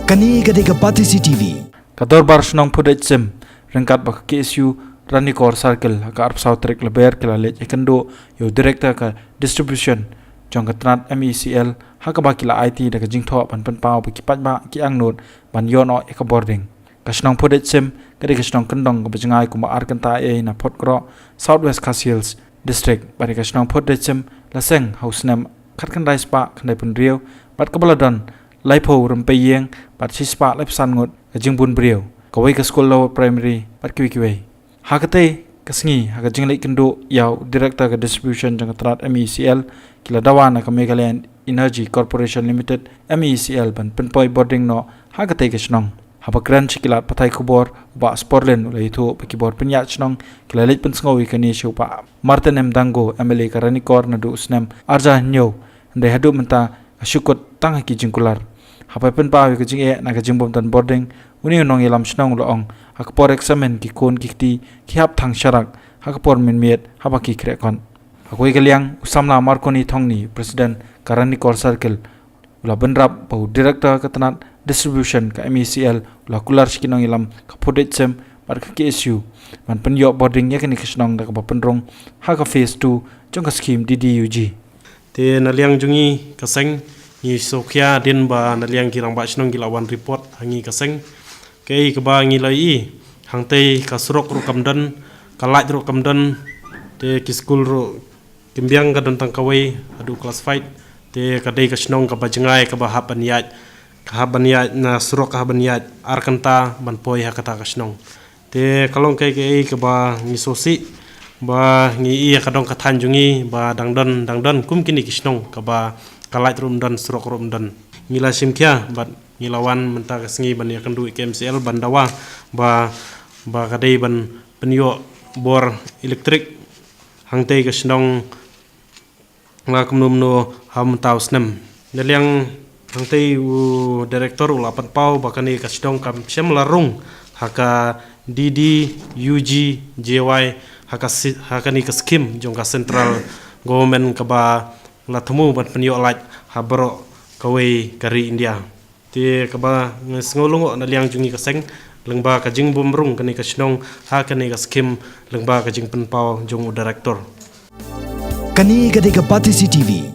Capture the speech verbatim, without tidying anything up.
Kane ka dei ka Batesi T V. Ka Dorbar Shnong Phudeit Sim ryngkat bad ka K S U Ranikor Circle ha ka arphew saw tarik Lber ki la leit ïakynduh ïa u Director ka Distribution jong ka tnat M E C L, ha kaba ki la aiti da ka jingthoh ban pynpaw ba ki paidbah ki angnud ban ïoh noh ïa ka bording. Ka shnong Phudeit Sim ka dei ka shnong kyndong kaba jngai kumba ar kynta ei na Photkroh, South West Khasi Hills District, bad ka shnong Phudeit Sim la seng ha u snem khatkhyndai spah khyndaiphew hynriew, bad kaba la don laiphew rympei ïing bad shispah laiphew san ngut ka jingbun briew, kawei ka skul lower primary bad kiwei kiwei. Ha katei ka sngi, ha ka jingleit kynduh ïa u Director ka Distribution jong ka tnat M E C L, ki la dawa na ka Meghalaya Energy Corporation Limited, M E C L, ban pynpoi bording noh ha katei ka shnong. Haba kren sha ki lad pathai khubor, u Bah Sporlin u la ïathuh ba ki bor pynïaid shnong ki la leit pynsngew ïa kane sha u Bah Martin M Dango, M L A ka Ranikor, naduh u snem arhajar hynñiew, hynrei haduh mynta ka shu kut tang ha ki jingkular. Haba pynpaw ïa ka jingeh na ka jingbym don bording, une u nongïalam shnong u la ong, ha ka por exam ki khun ki kti ki hap thang sharak ha ka por mynmiet haba ki khreh kot. Ha kawei ka liang, u samla Marconi Thongni, President ka Ranikor Circle, u la bynrap ba u Director ka tnat Distribution ka M E C L u la kular sha ki nongïalam ka Phudeit Sim bad ka K S U ban pynïoh bording ïa kane ka shnong da kaba pynrung ha ka phase two jong ka scheme D D U G. Te na liang jong ngi ka seng, ngi sngewkhia hadien ba na liang ki rangbah shnong ki la wan report ha ngi ka seng, kaei kaba ngi la ïohi, hangtei ka surok ruh kam don, ka light ruh kam don, te ki skul ruh kim biang, ka don tang kawei haduh class five. Te ka dei ka shnong kaba jngai kaba hap ban ïaid, ka hap ban ïaid na surok, ka hap ban ïaid ar kynta ban poi ha kata ka shnong. Te ka long kaei kaei kaba ngi sngewsih, ba ngi ïohi ha ka dong ka thaiñ jong ngi ba dang don, dang don kum kine ki shnong kaba ka light ruh ym don, surok ruh ym don. Ngi la shim khia bad ngi la wan mynta ka sngi ban ïakynduh ïa ka M C L ban dawa ba, ba ka dei ban pynïoh bor elektrik hangtei ka shnong la kumno kumno ha mynta u snem. Na liang hangtei u Director u la pynpaw ba kane ka shnong kam shym la rung ha ka D D U G J Y, ha ka si-, ha kane ka scheme jong ka Central Government kaba la thmu ban pynïoh light ha baroh kawei ka ri India. Te kaba ngi sngew lyngngoh na liang jong ngi ka seng lyngba ka jingbymrung kane ka shnong ha kane ka scheme lyngba ka jingpynpaw jong u Director. Kane ka dei ka Batesi T V.